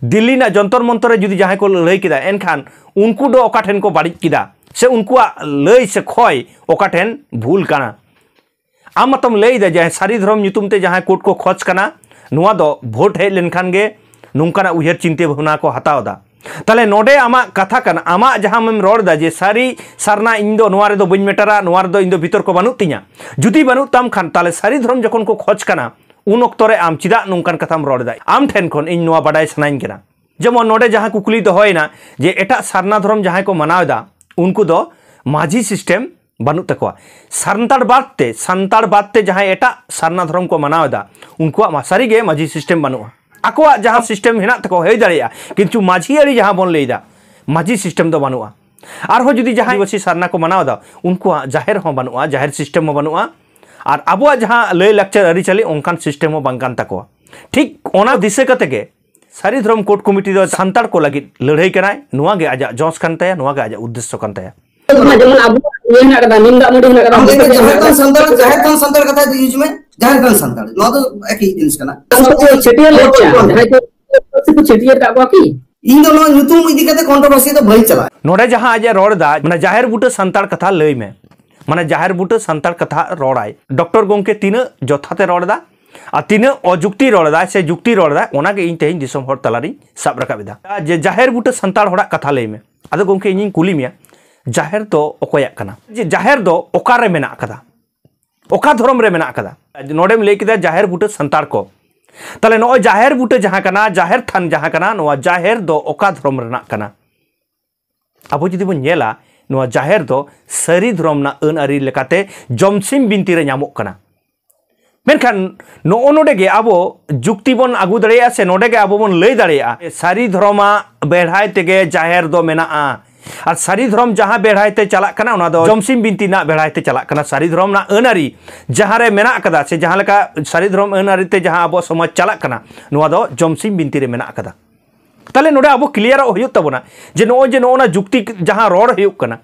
ᱫᱤᱞᱞᱤ ᱨᱮᱱᱟᱜ ᱡᱚᱱᱛᱚᱨ ᱢᱚᱱᱛᱚᱨ ᱨᱮ ᱡᱩᱫᱤ ᱡᱟᱦᱟᱸᱭ ᱠᱚ ᱞᱟᱹᱲᱦᱟᱹᱭ ᱠᱮᱫᱟ, ᱮᱱᱠᱷᱟᱱ ᱩᱱᱠᱩ ᱫᱚ ᱚᱠᱟ ᱴᱷᱮᱱ ᱠᱚ ᱵᱟᱹᱲᱤᱡ ᱠᱮᱫᱟ, ᱥᱮ ᱩᱱᱠᱩᱣᱟᱜ ᱞᱟᱹᱭ ᱥᱮ ᱠᱷᱚᱭ ᱚᱠᱟ ᱴᱷᱮᱱ ᱵᱷᱩᱞ ᱠᱟᱱᱟ? ᱟᱢ ᱢᱟᱛᱚᱢ ᱞᱟᱹᱭ ᱮᱫᱟ ᱡᱟᱦᱟᱸᱭ ᱥᱟᱹᱨᱤ ᱫᱷᱚᱨᱚᱢ ᱧᱩᱛᱩᱢ ᱛᱮ ᱡᱟᱦᱟᱸᱭ ᱠᱳᱰ ᱠᱚ ᱠᱷᱚᱡᱽ ᱠᱟᱱᱟ, ᱱᱚᱣᱟ ᱫᱚ ᱵᱷᱳᱴ ᱦᱮᱡ ᱞᱮᱱᱠᱷᱟᱱ ᱜᱮ ᱱᱚᱝᱠᱟᱱᱟᱜ ᱩᱭᱦᱟᱹᱨ ᱪᱤᱱᱛᱟᱹ ᱵᱷᱟᱵᱽᱱᱟ ᱠᱚ ᱦᱟᱛᱟᱣ ᱮᱫᱟ᱾ ᱛᱟᱦᱞᱮ ᱱᱚᱰᱮ ᱟᱢᱟᱜ ᱠᱟᱛᱷᱟ ᱠᱟᱱᱟ, ᱟᱢᱟᱜ ᱡᱟᱦᱟᱸᱢ ᱨᱚᱲ ᱮᱫᱟ ᱡᱮ ᱥᱟᱹᱨᱤ ᱥᱟᱨᱱᱟ, ᱤᱧ ᱫᱚ ᱱᱚᱣᱟ ᱨᱮᱫᱚ ᱵᱟᱹᱧ ᱢᱮᱴᱟᱨᱟ, ᱱᱚᱣᱟ ᱨᱮᱫᱚ ᱤᱧ ᱫᱚ ᱵᱤᱛᱚᱨᱠᱚ ᱵᱟᱹᱱᱩᱜ ᱛᱤᱧᱟ᱾ ᱡᱩᱫᱤ ᱵᱟᱹᱱᱩᱜ ᱛᱟᱢ ᱠᱷᱟᱱ, ᱛᱟᱦᱞᱮ ᱥᱟᱹᱨᱤ ᱫᱷᱚᱨᱚᱢ ᱡᱚᱠᱷᱚᱱ ᱠᱚ ᱠᱷᱚᱡᱽ ᱠᱟᱱᱟ, ᱩᱱ ᱚᱠᱛᱚ ᱨᱮ ᱟᱢ ᱪᱮᱫᱟᱜ ᱱᱚᱝᱠᱟᱱ ᱠᱟᱛᱷᱟᱢ ᱨᱚᱲ ᱮᱫᱟ? ᱟᱢ ᱴᱷᱮᱱ ᱠᱷᱚᱱ ᱤᱧ ᱱᱚᱣᱟ ᱵᱟᱰᱟᱭ ᱥᱟᱱᱟᱧ ᱠᱟᱱᱟ᱾ ᱡᱮᱢᱚᱱ ᱱᱚᱰᱮ ᱡᱟᱦᱟᱸ ᱠᱩᱠᱞᱤ ᱫᱚᱦᱚᱭᱮᱱᱟ ᱡᱮ ᱮᱴᱟᱜ ᱥᱟᱨᱱᱟ ᱫᱷᱚᱨᱚᱢ ᱡᱟᱦᱟᱸᱭ ᱠᱚ ᱢᱟᱱᱟᱣ ᱮᱫᱟ, ᱩᱱᱠᱩ ᱫᱚ ᱢᱟᱹᱡᱷᱤ system ᱵᱟᱹᱱᱩᱜ ᱛᱟᱠᱚᱣᱟ᱾ ᱥᱟᱱᱛᱟᱲ ᱵᱟᱫ ᱛᱮ, ᱥᱟᱱᱛᱟᱲ ᱵᱟᱫ ᱛᱮ ᱡᱟᱦᱟᱸᱭ ᱮᱴᱟᱜ ᱥᱟᱨᱱᱟ ᱫᱷᱚᱨᱚᱢ ᱠᱚ ᱢᱟᱱᱟᱣ ᱮᱫᱟ, ᱩᱱᱠᱩᱣᱟᱜ ᱢᱟ ᱥᱟᱹᱨᱤᱜᱮ ᱢᱟᱹᱡᱷᱤ system ᱵᱟᱹᱱᱩᱜᱼᱟ᱾ ᱟᱠᱚᱣᱟᱜ ᱡᱟᱦᱟᱸ system ᱦᱮᱱᱟᱜ ᱛᱟᱠᱚᱣᱟ ᱦᱩᱭ ᱫᱟᱲᱮᱭᱟᱜᱼᱟ, ᱠᱤᱱᱛᱩ ᱢᱟᱹᱡᱷᱤ ᱟᱹᱨᱤ ᱡᱟᱦᱟᱸ ᱵᱚᱱ ᱞᱟᱹᱭᱫᱟ, ᱢᱟᱹᱡᱷᱤ system ᱫᱚ ᱵᱟᱹᱱᱩᱜᱼᱟ᱾ ᱟᱨᱦᱚᱸ ᱡᱩᱫᱤ ᱡᱟᱦᱟᱸᱭ ᱟᱹᱫᱤᱵᱟᱹᱥᱤ ᱥᱟᱨᱱᱟ ᱠᱚ ᱢᱟᱱᱟᱣ ᱮᱫᱟ, ᱩᱱᱠᱩᱣᱟᱜ ᱡᱟᱦᱮᱨ ᱦᱚᱸ ᱵᱟᱹᱱᱩᱜᱼᱟ, ᱡᱟᱦᱮᱨ system ᱦᱚᱸ ᱵᱟᱹᱱᱩᱜᱼᱟ᱾ ᱟᱨ ᱟᱵᱚᱣᱟᱜ ᱡᱟᱦᱟᱸ ᱞᱟᱹᱭ ᱞᱟᱠᱪᱟᱨ ᱟᱹᱨᱤᱪᱟᱹᱞᱤ ᱚᱱᱠᱟᱱ system ᱦᱚᱸ ᱵᱟᱝ ᱠᱟᱱ ᱛᱟᱠᱚᱣᱟ᱾ ᱴᱷᱤᱠ ᱚᱱᱟ ᱫᱤᱥᱟᱹ ᱠᱟᱛᱮ ᱜᱮ ᱥᱟᱹᱨᱤ ᱫᱷᱚᱨᱚᱢ ᱠᱳᱰ ᱠᱚᱢᱤᱴᱤ ᱫᱚ ᱥᱟᱱᱛᱟᱲ ᱠᱚ ᱞᱟᱹᱜᱤᱫ ᱞᱟᱹᱲᱦᱟᱹᱭ ᱠᱟᱱᱟᱭ᱾ ᱱᱚᱣᱟ ᱜᱮ ᱟᱡᱟᱜ ᱡᱚᱥ ᱠᱟᱱ ᱛᱟᱭᱟ, ᱱᱚᱣᱟ ᱜᱮ ᱟᱡᱟᱜ ᱩᱫᱽᱫᱮᱥᱥᱚ ᱠᱟᱱ ᱛᱟᱭᱟ᱾ ᱡᱮᱢᱚᱱ ᱟᱵᱚᱣᱟᱜ ᱤᱭᱟᱹ ᱦᱮᱱᱟᱜ ᱠᱟᱫᱟ, ᱱᱤᱢ ᱫᱟᱜ ᱢᱟᱹᱰᱤ ᱦᱮᱱᱟᱜ ᱠᱟᱫᱟ, ᱟᱢ ᱫᱚ ᱡᱟᱦᱮᱨ ᱛᱷᱟᱱ ᱥᱟᱱᱛᱟᱲ, ᱡᱟᱦᱮᱨ ᱛᱷᱟᱱ ᱥᱟᱱᱛᱟᱲ ᱠᱟᱛᱷᱟ ᱫᱚ use ᱢᱮ, ᱡᱟᱦᱮᱨ ᱛᱷᱟᱱ ᱥᱟᱱᱛᱟᱲ, ᱱᱚᱣᱟ ᱫᱚ ᱮᱠᱤ ᱡᱤᱱᱤᱥ ᱠᱟᱱᱟ᱾ ᱩᱱᱠᱩ ᱠᱚ ᱪᱷᱟᱹᱴᱭᱟᱹᱨ ᱞᱮᱫ ᱠᱚᱣᱟ, ᱡᱟᱦᱟᱸᱭ ᱠᱚ ᱥᱮ ᱠᱚ ᱪᱷᱟᱹᱴᱭᱟᱹᱨ ᱠᱟᱜ ᱠᱚᱣᱟ ᱠᱤ? ᱤᱧ ᱫᱚ ᱱᱚᱣᱟ ᱧᱩᱛᱩᱢ ᱤᱫᱤ ᱠᱟᱛᱮ ᱠᱚᱱᱴᱨᱳᱵᱷᱟᱨᱥᱤ ᱫᱚ ᱵᱟᱹᱧ ᱪᱟᱞᱟᱜᱼᱟ᱾ ᱱᱚᱰᱮ ᱡᱟᱦᱟᱸ ᱟᱡ ᱮ ᱨᱚᱲ ᱮᱫᱟ, ᱢᱟᱱᱮ ᱡᱟᱦᱮᱨ ᱵᱩᱴᱟᱹ ᱥᱟᱱᱛᱟᱲ ᱠᱟᱛᱷᱟ ᱞᱟᱹᱭ ᱢᱮ, ᱢᱟᱱᱮ ᱡᱟᱦᱮᱨ ᱵᱩᱴᱟᱹ ᱥᱟᱱᱛᱟᱲ ᱠᱟᱛᱷᱟ ᱨᱚᱲᱟᱭ᱾ ᱰᱚᱠᱴᱚᱨ ᱜᱚᱢᱠᱮ ᱛᱤᱱᱟᱹᱜ ᱡᱚᱛᱷᱟᱛ ᱮ ᱨᱚᱲ ᱮᱫᱟ ᱟᱨ ᱛᱤᱱᱟᱹᱜ ᱚᱡᱩᱠᱛᱤ ᱨᱚᱲ ᱮᱫᱟᱭ ᱥᱮ ᱡᱩᱠᱛᱤ ᱨᱚᱲ ᱮᱫᱟᱭ, ᱚᱱᱟᱜᱮ ᱤᱧ ᱛᱮᱦᱮᱧ ᱫᱤᱥᱚᱢ ᱦᱚᱲ ᱛᱟᱞᱟᱨᱤᱧ ᱥᱟᱵ ᱨᱟᱠᱟᱵ ᱮᱫᱟ᱾ ᱡᱮ ᱡᱟᱦᱮᱨ ᱵᱩᱴᱟᱹ ᱥᱟᱱᱛᱟᱲ ᱦᱚᱲᱟᱜ ᱠᱟᱛᱷᱟ ᱞᱟᱹᱭ ᱢᱮ᱾ ᱟᱫᱚ ᱜᱚᱢᱠᱮ, ᱤᱧᱤᱧ ᱠᱩᱞᱤ ᱢᱮᱭᱟ, ᱡᱟᱦᱮᱨ ᱫᱚ ᱚᱠᱚᱭᱟᱜ ᱠᱟᱱᱟ? ᱡᱮ ᱡᱟᱦᱮᱨ ᱫᱚ ᱚᱠᱟᱨᱮ ᱢᱮᱱᱟᱜ ᱟᱠᱟᱫᱟ? ᱚᱠᱟ ᱫᱷᱚᱨᱚᱢ ᱨᱮ ᱢᱮᱱᱟᱜ ᱟᱠᱟᱫᱟ? ᱱᱚᱰᱮᱢ ᱞᱟᱹᱭ ᱠᱮᱫᱟ ᱡᱟᱦᱮᱨ ᱵᱩᱴᱟᱹ ᱥᱟᱱᱛᱟᱲ ᱠᱚ, ᱛᱟᱦᱞᱮ ᱱᱚᱜᱼᱚᱭ ᱡᱟᱦᱮᱨ ᱵᱩᱴᱟᱹ ᱡᱟᱦᱟᱸ ᱠᱟᱱᱟ, ᱡᱟᱦᱮᱨ ᱛᱷᱟᱱ ᱡᱟᱦᱟᱸ ᱠᱟᱱᱟ, ᱱᱚᱣᱟ ᱡᱟᱦᱮᱨ ᱫᱚ ᱚᱠᱟ ᱫᱷᱚᱨᱚᱢ ᱨᱮᱱᱟᱜ ᱠᱟᱱᱟ? ᱟᱵᱚ ᱡᱩᱫᱤ ᱵᱚᱱ ᱧᱮᱞᱟ, ᱱᱚᱣᱟ ᱡᱟᱦᱮᱨ ᱫᱚ ᱥᱟᱹᱨᱤ ᱫᱷᱚᱨᱚᱢ ᱨᱮᱱᱟᱜ ᱟᱹᱱ ᱟᱹᱨᱤ ᱞᱮᱠᱟᱛᱮ ᱡᱚᱢᱥᱤᱢ ᱵᱤᱱᱛᱤ ᱨᱮ ᱧᱟᱢᱚᱜ ᱠᱟᱱᱟ᱾ ᱢᱮᱱᱠᱷᱟᱱ ᱱᱚᱜᱼᱚ ᱱᱚᱰᱮ ᱜᱮ ᱟᱵᱚ ᱡᱩᱠᱛᱤ ᱵᱚᱱ ᱟᱹᱜᱩ ᱫᱟᱲᱮᱭᱟᱜᱼᱟ, ᱥᱮ ᱱᱚᱰᱮ ᱜᱮ ᱟᱵᱚ ᱵᱚᱱ ᱞᱟᱹᱭ ᱫᱟᱲᱮᱭᱟᱜᱼᱟ, ᱥᱟᱹᱨᱤ ᱫᱷᱚᱨᱚᱢᱟᱜ ᱵᱮᱲᱦᱟᱭ ᱛᱮᱜᱮ ᱡᱟᱦᱮᱨ ᱫᱚ ᱢᱮᱱᱟᱜᱼᱟ᱾ ᱟᱨ ᱥᱟᱹᱨᱤ ᱫᱷᱚᱨᱚᱢ ᱡᱟᱦᱟᱸ ᱵᱮᱲᱦᱟᱭ ᱛᱮ ᱪᱟᱞᱟᱜ ᱠᱟᱱᱟ, ᱚᱱᱟ ᱫᱚ ᱡᱚᱢᱥᱤᱢ ᱵᱤᱱᱛᱤ ᱨᱮᱱᱟᱜ ᱵᱮᱲᱦᱟᱭ ᱛᱮ ᱪᱟᱞᱟᱜ ᱠᱟᱱᱟ᱾ ᱥᱟᱹᱨᱤ ᱫᱷᱚᱨᱚᱢ ᱨᱮᱱᱟᱜ ᱟᱹᱱ ᱟᱹᱨᱤ ᱡᱟᱦᱟᱸ ᱨᱮ ᱢᱮᱱᱟᱜ ᱟᱠᱟᱫᱟ, ᱥᱮ ᱡᱟᱦᱟᱸ ᱞᱮᱠᱟ ᱥᱟᱹᱨᱤ ᱫᱷᱚᱨᱚᱢ ᱟᱹᱱ ᱟᱹᱨᱤ ᱛᱮ ᱡᱟᱦᱟᱸ ᱟᱵᱚᱣᱟᱜ ᱥᱚᱢᱟᱡᱽ ᱪᱟᱞᱟᱜ ᱠᱟᱱᱟ, ᱱᱚᱣᱟ ᱫᱚ ᱡᱚᱢᱥᱤᱢ ᱵᱤᱱᱛᱤ ᱨᱮ ᱢᱮᱱᱟᱜ ᱟᱠᱟᱫᱟ᱾ ᱛᱟᱦᱞᱮ ᱱᱚᱰᱮ ᱟᱵᱚ ᱠᱞᱤᱭᱟᱨᱚᱜ ᱦᱩᱭᱩᱜ ᱛᱟᱵᱚᱱᱟ ᱡᱮ ᱱᱚᱜᱼᱚᱭ ᱡᱮ ᱱᱚᱜᱼᱚ ᱱᱟ ᱡᱩᱠᱛᱤ ᱡᱟᱦᱟᱸ ᱨᱚᱲ ᱦᱩᱭᱩᱜ ᱠᱟᱱᱟ,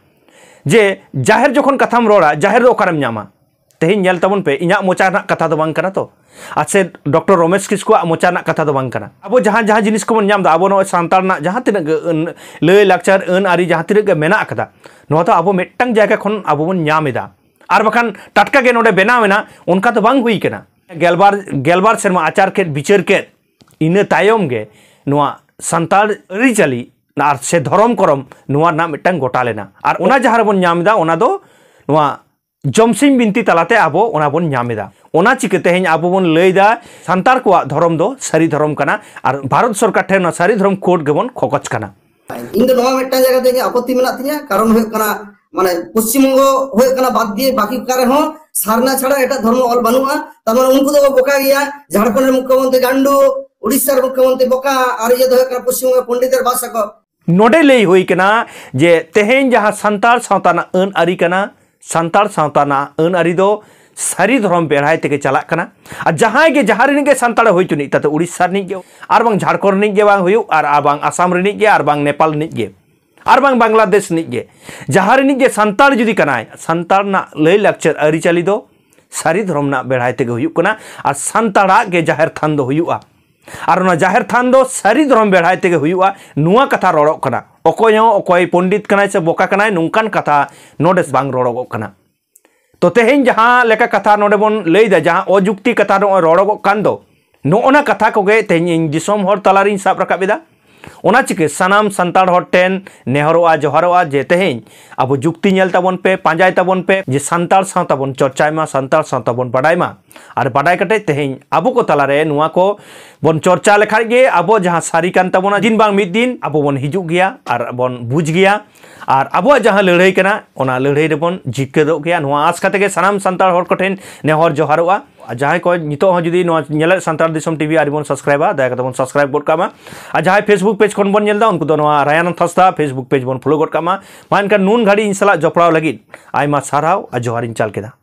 ᱡᱮ ᱡᱟᱦᱮᱨ ᱡᱚᱠᱷᱚᱱ ᱠᱟᱛᱷᱟᱢ ᱨᱚᱲᱟ, ᱡᱟᱦᱮᱨ ᱫᱚ ᱚᱠᱟᱨᱮᱢ ᱧᱟᱢᱟ? ᱛᱮᱦᱮᱧ ᱧᱮᱞ ᱛᱟᱵᱚᱱ ᱯᱮ, ᱤᱧᱟᱹᱜ ᱢᱚᱪᱟ ᱨᱮᱱᱟᱜ ᱠᱟᱛᱷᱟ ᱫᱚ ᱵᱟᱝ ᱠᱟᱱᱟ ᱛᱚ, ᱟᱨ ᱥᱮ ᱰᱚᱠᱴᱚᱨ ᱨᱚᱢᱮᱥ ᱠᱤᱥᱠᱩᱣᱟᱜ ᱢᱚᱪᱟ ᱨᱮᱱᱟᱜ ᱠᱟᱛᱷᱟ ᱫᱚ ᱵᱟᱝ ᱠᱟᱱᱟ᱾ ᱟᱵᱚ ᱡᱟᱦᱟᱸ ᱡᱟᱦᱟᱸ ᱡᱤᱱᱤᱥ ᱠᱚᱵᱚᱱ ᱧᱟᱢ ᱮᱫᱟ, ᱟᱵᱚ ᱱᱚᱜᱼᱚᱭ ᱥᱟᱱᱛᱟᱲ ᱨᱮᱱᱟᱜ ᱡᱟᱦᱟᱸ ᱛᱤᱱᱟᱹᱜ ᱜᱮ ᱟᱹᱱ, ᱞᱟᱹᱭ ᱞᱟᱠᱪᱟᱨ, ᱟᱹᱱ ᱟᱹᱨᱤ ᱡᱟᱦᱟᱸ ᱛᱤᱱᱟᱹᱜ ᱜᱮ ᱢᱮᱱᱟᱜ ᱟᱠᱟᱫᱟ, ᱱᱚᱣᱟ ᱫᱚ ᱟᱵᱚ ᱢᱤᱫᱴᱟᱝ ᱡᱟᱭᱜᱟ ᱠᱷᱚᱱ ᱟᱵᱚ ᱵᱚᱱ ᱧᱟᱢ ᱮᱫᱟ᱾ ᱟᱨ ᱵᱟᱠᱷᱟᱱ ᱴᱟᱴᱠᱟ ᱜᱮ ᱱᱚᱰᱮ ᱵᱮᱱᱟᱣ ᱮᱱᱟ, ᱚᱱᱠᱟ ᱫᱚ ᱵᱟᱝ ᱦᱩᱭ ᱠᱟᱱᱟ᱾ ᱜᱮᱞᱵᱟᱨ, ᱜᱮᱞᱵᱟᱨ ᱥᱮᱨᱢᱟ ᱟᱪᱟᱨ ᱠᱮᱫ, ᱵᱤᱪᱟᱹᱨ ᱠᱮᱫ, ᱤᱱᱟᱹ ᱛᱟᱭᱚᱢ ᱜᱮ ᱱᱚᱣᱟ ᱥᱟᱱᱛᱟᱲ ᱟᱹᱨᱤᱪᱟᱹᱞᱤ ᱟᱨ ᱥᱮ ᱫᱷᱚᱨᱚᱢ ᱠᱚᱨᱚᱢ ᱱᱚᱣᱟ ᱨᱮᱱᱟᱜ ᱢᱤᱫᱴᱟᱝ ᱜᱚᱴᱟ ᱞᱮᱱᱟ᱾ ᱟᱨ ᱚᱱᱟ ᱡᱟᱦᱟᱸ ᱨᱮᱵᱚᱱ ᱧᱟᱢ ᱮᱫᱟ, ᱚᱱᱟ ᱫᱚ ᱱᱚᱣᱟ ᱡᱚᱢᱥᱤᱢ ᱵᱤᱱᱛᱤ ᱛᱟᱞᱟᱛᱮ ᱟᱵᱚ ᱚᱱᱟ ᱵᱚᱱ ᱧᱟᱢ ᱮᱫᱟ᱾ ᱚᱱᱟ ᱪᱤᱠᱟᱹ ᱛᱮᱦᱮᱧ ᱟᱵᱚ ᱵᱚᱱ ᱞᱟᱹᱭ ᱮᱫᱟ ᱥᱟᱱᱛᱟᱲ ᱠᱚᱣᱟᱜ ᱫᱷᱚᱨᱚᱢ ᱫᱚ ᱥᱟᱹᱨᱤ ᱫᱷᱚᱨᱚᱢ ᱠᱟᱱᱟ ᱟᱨ ᱵᱷᱟᱨᱚᱛ ᱥᱚᱨᱠᱟᱨ ᱴᱷᱮᱱ ᱚᱱᱟ ᱥᱟᱹᱨᱤ ᱫᱷᱚᱨᱚᱢ ᱠᱳᱰ ᱜᱮᱵᱚᱱ ᱠᱷᱚᱠᱚᱡ ᱠᱟᱱᱟ? ᱤᱧ ᱫᱚ ᱱᱚᱣᱟ ᱢᱤᱫᱴᱟᱝ ᱡᱟᱭᱜᱟ ᱛᱮ ᱤᱧᱟᱹᱜ ᱟᱯᱚᱛᱛᱤ ᱢᱮᱱᱟᱜ ᱛᱤᱧᱟᱹ, ᱠᱟᱨᱚᱱ ᱦᱩᱭᱩᱜ ᱠᱟᱱᱟ, ᱢᱟᱱᱮ, ᱯᱚᱥᱪᱤᱢ ᱵᱚᱝᱜᱚ ᱦᱩᱭᱩᱜ ᱠᱟᱱᱟ ᱵᱟᱫ ᱫᱤᱭᱮ ᱵᱟᱠᱤ ᱚᱠᱟ ᱨᱮᱦᱚᱸ ᱥᱟᱨᱱᱟ ᱪᱷᱟᱲᱟ ᱮᱴᱟᱜ ᱫᱷᱚᱨᱢᱚ ᱚᱞ ᱵᱟᱹᱱᱩᱜᱼᱟ᱾ ᱛᱟᱨ ᱢᱟᱱᱮ ᱩᱱᱠᱩ ᱫᱚ ᱵᱚᱠᱟ ᱜᱮᱭᱟ, ᱡᱷᱟᱲᱠᱷᱚᱸᱰ ᱨᱮᱱ ᱢᱩᱠᱠᱷᱚᱢᱚᱱᱛᱨᱤ ᱜᱟᱱᱰᱩ, ᱩᱲᱤᱥᱥᱟ ᱨᱮᱱ ᱢᱩᱠᱠᱷᱚᱢᱚᱱᱛᱨᱤ ᱵᱚᱠᱟ, ᱟᱨ ᱤᱭᱟᱹ ᱫᱚ ᱦᱩᱭᱩᱜ ᱠᱟᱱᱟ ᱯᱚᱥᱪᱤᱢ ᱵᱚᱝᱜᱚ ᱯᱚᱱᱰᱤᱛ ᱟᱨ ᱵᱟᱥ ᱟᱠᱚ᱾ ᱱᱚᱰᱮ ᱞᱟᱹᱭ ᱦᱩᱭ ᱠᱟᱱᱟ ᱡᱮ ᱛᱮᱦᱮᱧ ᱡᱟᱦᱟᱸ ᱥᱟᱱᱛᱟᱲ ᱥᱟᱶᱛᱟ ᱨᱮᱱᱟᱜ ᱟᱹᱱ ᱟᱹᱨᱤ ᱠᱟᱱᱟ, ᱥᱟᱱᱛᱟᱲ ᱥᱟᱶᱛᱟ ᱨᱮᱱᱟᱜ ᱟᱹᱱ ᱟᱹᱨᱤ ᱫᱚ ᱥᱟᱹᱨᱤ ᱫᱷᱚᱨᱚᱢ ᱵᱮᱲᱦᱟᱭ ᱛᱮᱜᱮ ᱪᱟᱞᱟᱜ ᱠᱟᱱᱟ᱾ ᱟᱨ ᱡᱟᱦᱟᱸᱭ ᱜᱮ ᱡᱟᱦᱟᱸ ᱨᱤᱱᱤᱡ ᱜᱮ ᱥᱟᱱᱛᱟᱲ ᱦᱩᱭ ᱪᱩᱱᱤᱡ, ᱛᱟᱛᱮ ᱩᱲᱤᱥᱥᱟ ᱨᱤᱱᱤᱡ ᱜᱮ, ᱟᱨ ᱵᱟᱝ ᱡᱷᱟᱲᱠᱷᱚᱸᱰ ᱨᱤᱱᱤᱡ ᱜᱮ ᱵᱟᱝ ᱦᱩᱭᱩᱜ, ᱟᱨ, ᱟᱨ ᱵᱟᱝ ᱟᱥᱟᱢ ᱨᱤᱱᱤᱡ ᱜᱮ, ᱟᱨ ᱵᱟᱝ ᱵᱟᱝᱞᱟᱫᱮᱥ ᱨᱤᱱᱤᱡ ᱜᱮ, ᱡᱟᱦᱟᱸ ᱨᱤᱱᱤᱡ ᱜᱮ ᱥᱟᱱᱛᱟᱲ ᱡᱩᱫᱤ ᱠᱟᱱᱟᱭ, ᱥᱟᱱᱛᱟᱲ ᱨᱮᱱᱟᱜ ᱞᱟᱹᱭ ᱞᱟᱠᱪᱟᱨ ᱟᱹᱨᱤᱪᱟᱹᱞᱤ ᱫᱚ ᱥᱟᱹᱨᱤ ᱫᱷᱚᱨᱚᱢ ᱨᱮᱱᱟᱜ ᱵᱮᱲᱦᱟᱭ ᱛᱮᱜᱮ ᱦᱩᱭᱩᱜ ᱠᱟᱱᱟ᱾ ᱟᱨ ᱥᱟᱱᱛᱟᱲᱟᱜ ᱜᱮ ᱡᱟᱦᱮᱨ ᱛᱷᱟᱱ ᱫᱚ ᱦᱩᱭᱩᱜᱼᱟ᱾ ᱟᱨ ᱚᱱᱟ ᱡᱟᱦᱮᱨ ᱛᱷᱟᱱ ᱫᱚ ᱥᱟᱹᱨᱤ ᱫᱷᱚᱨᱚᱢ ᱵᱮᱲᱦᱟᱭ ᱛᱮᱜᱮ ᱦᱩᱭᱩᱜᱼᱟ, ᱱᱚᱣᱟ ᱠᱟᱛᱷᱟ ᱨᱚᱲᱚᱜ ᱠᱟᱱᱟ᱾ ᱚᱠᱚᱭ ᱦᱚᱸ ᱚᱠᱚᱭ ᱯᱚᱱᱰᱤᱛ ᱠᱟᱱᱟᱭ ᱥᱮ ᱵᱚᱠᱟ ᱠᱟᱱᱟᱭ, ᱱᱚᱝᱠᱟᱱ ᱠᱟᱛᱷᱟ ᱱᱚᱰᱮ ᱵᱟᱝ ᱨᱚᱲᱚᱜᱚᱜ ᱠᱟᱱᱟ᱾ ᱛᱚ ᱛᱮᱦᱮᱧ ᱡᱟᱦᱟᱸ ᱞᱮᱠᱟ ᱠᱟᱛᱷᱟ ᱱᱚᱰᱮ ᱵᱚᱱ ᱞᱟᱹᱭᱫᱟ, ᱡᱟᱦᱟᱸ ᱚᱡᱩᱠᱛᱤ ᱠᱟᱛᱷᱟ ᱱᱚᱜᱼᱚᱭ ᱨᱚᱲᱚᱜᱚᱜ ᱠᱟᱱ ᱫᱚ, ᱱᱚᱜᱼᱚ ᱱᱟ ᱠᱟᱛᱷᱟ ᱠᱚᱜᱮ ᱛᱮᱦᱮᱧ ᱤᱧ ᱫᱤᱥᱚᱢ ᱦᱚᱲ ᱛᱟᱞᱟᱨᱤᱧ ᱥᱟᱵ ᱨᱟᱠᱟᱵ ᱮᱫᱟ᱾ ᱚᱱᱟ ᱪᱤᱠᱟᱹ ᱥᱟᱱᱟᱢ ᱥᱟᱱᱛᱟᱲ ᱦᱚᱲ ᱴᱷᱮᱱ ᱱᱮᱦᱚᱨᱚᱜᱼᱟ, ᱡᱚᱦᱟᱨᱚᱜᱼᱟ ᱡᱮ ᱛᱮᱦᱮᱧ ᱟᱵᱚ ᱡᱩᱠᱛᱤ ᱧᱮᱞ ᱛᱟᱵᱚᱱ ᱯᱮ, ᱯᱟᱸᱡᱟᱭ ᱛᱟᱵᱚᱱ ᱯᱮ, ᱡᱮ ᱥᱟᱱᱛᱟᱲ ᱥᱟᱶᱛᱟ ᱵᱚᱱ ᱪᱚᱨᱪᱟᱭ ᱢᱟ, ᱥᱟᱱᱛᱟᱲ ᱥᱟᱶᱛᱟ ᱵᱚᱱ ᱵᱟᱰᱟᱭ ᱢᱟ᱾ ᱟᱨ ᱵᱟᱰᱟᱭ ᱠᱟᱛᱮ ᱛᱮᱦᱮᱧ ᱟᱵᱚ ᱠᱚ ᱛᱟᱞᱟᱨᱮ ᱱᱚᱣᱟ ᱠᱚ ᱵᱚᱱ ᱪᱚᱨᱪᱟ ᱞᱮᱠᱷᱟᱡ ᱜᱮ ᱟᱵᱚ ᱡᱟᱦᱟᱸ ᱥᱟᱹᱨᱤ ᱠᱟᱱ ᱛᱟᱵᱚᱱᱟ, ᱫᱤᱱ ᱵᱟᱝ ᱢᱤᱫ ᱫᱤᱱ ᱟᱵᱚ ᱵᱚᱱ ᱦᱤᱡᱩᱜ ᱜᱮᱭᱟ ᱟᱨ ᱵᱚᱱ ᱵᱩᱡᱽ ᱜᱮᱭᱟ᱾ ᱟᱨ ᱟᱵᱚᱣᱟᱜ ᱡᱟᱦᱟᱸ ᱞᱟᱹᱲᱦᱟᱹᱭ ᱠᱟᱱᱟ, ᱚᱱᱟ ᱞᱟᱹᱲᱦᱟᱹᱭ ᱨᱮᱵᱚᱱ ᱡᱤᱛᱠᱟᱹᱨᱚᱜ ᱜᱮᱭᱟ᱾ ᱱᱚᱣᱟ ᱟᱸᱥ ᱠᱟᱛᱮ ᱜᱮ ᱥᱟᱱᱟᱢ ᱥᱟᱱᱛᱟᱲ ᱦᱚᱲ ᱠᱚᱴᱷᱮᱱ ᱱᱮᱦᱚᱨ ᱡᱚᱦᱟᱨᱚᱜᱼᱟ᱾ ᱟᱨ ᱡᱟᱦᱟᱸᱭ ᱠᱚ ᱱᱤᱛᱚᱜ ᱦᱚᱸ ᱡᱩᱫᱤ ᱱᱚᱣᱟ ᱧᱮᱞᱮᱫ ᱥᱟᱱᱛᱟᱲ ᱫᱤᱥᱚᱢ ᱴᱤᱵᱷᱤ ᱟᱹᱣᱨᱤ ᱵᱚᱱ ᱥᱟᱵᱥᱠᱨᱟᱭᱤᱵᱟ, ᱫᱟᱭᱟ ᱠᱟᱛᱮ ᱵᱚᱱ ᱥᱟᱵᱥᱠᱨᱟᱭᱤᱵ ᱜᱚᱫ ᱠᱟᱜ ᱢᱟ᱾ ᱟᱨ ᱡᱟᱦᱟᱸᱭ ᱯᱷᱮᱥᱵᱩᱠ ᱯᱮᱡᱽ ᱠᱷᱚᱱ ᱵᱚᱱ ᱧᱮᱞ ᱮᱫᱟ, ᱩᱱᱠᱩ ᱫᱚ ᱱᱚᱣᱟ ᱨᱟᱭᱟᱱᱟᱛᱷ ᱦᱟᱸᱥᱫᱟ ᱯᱷᱮᱥᱵᱩᱠ ᱯᱮᱡᱽ ᱵᱚᱱ ᱯᱷᱚᱞᱳ ᱜᱚᱫ ᱠᱟᱜ ᱢᱟ᱾ ᱢᱟ ᱮᱱᱠᱷᱟᱱ ᱱᱩᱱ ᱜᱷᱟᱹᱲᱤᱡ ᱤᱧ ᱥᱟᱞᱟᱜ ᱡᱚᱯᱲᱟᱣ ᱞᱟᱹᱜᱤᱫ ᱟᱭᱢᱟ ᱥᱟᱨᱦᱟᱣ ᱟᱨ ᱡᱚᱦᱟᱨᱤᱧ ᱪᱟᱞ ᱠᱮᱫᱟ᱾